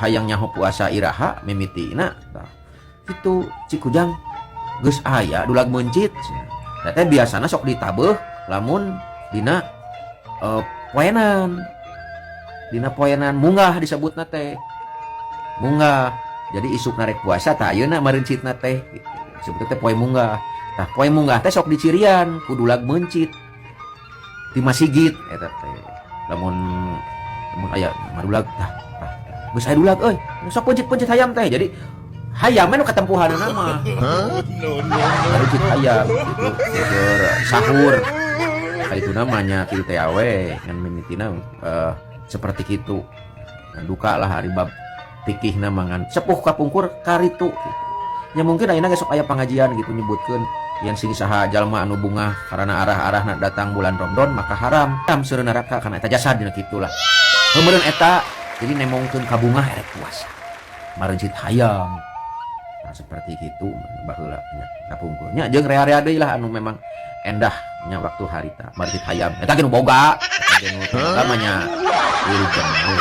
Hayang nyaho puasa iraha mimitina, tah kitu, "Cik Ujang, geus aya dulag meuncit?" cenah. Da teh biasana sok ditabeuh lamun dina poenan, dina poenan munggah disebutna teh, munggah. Jadi isuk narek puasa, tah ayeuna mareuncitna teh gitu. Disebutna teh poe munggah. Tah, poe munggah teh sok dicirian ku dulag meuncit di masjid eta teh. Lamun lamun aya madulag, tah tah, geus aya dulag euy, sok peuncit-peuncit hayam teh. Jadi hayam nu katempuhanna mah mareuncit hayam gitu keur sahur kali itu namanya kitu teh awe ngan mimitina seperti kitu. Nah, duka lah hari bab fikihna mangan sepuh kapungkur karitu gitu. Ya mungkin ayeuna ge sok aya pengajian gitu nyebutkeun yang sing saha jalma anu bungah karena arah-arahna datang bulan Ramadan maka haram haram seureun neraka karena eta jasad dina kitulah. Heumeureuh eta jadi nemongkeun kabungah erek puasa mareuncit hayam. Nah, seperti itu baheula nya kapungkur nya, jeung rea-rea deui lah anu memang endah nya waktu harita mareuncit hayam eta ge nu boga, eta ge nu boga mah nya wilujeng we.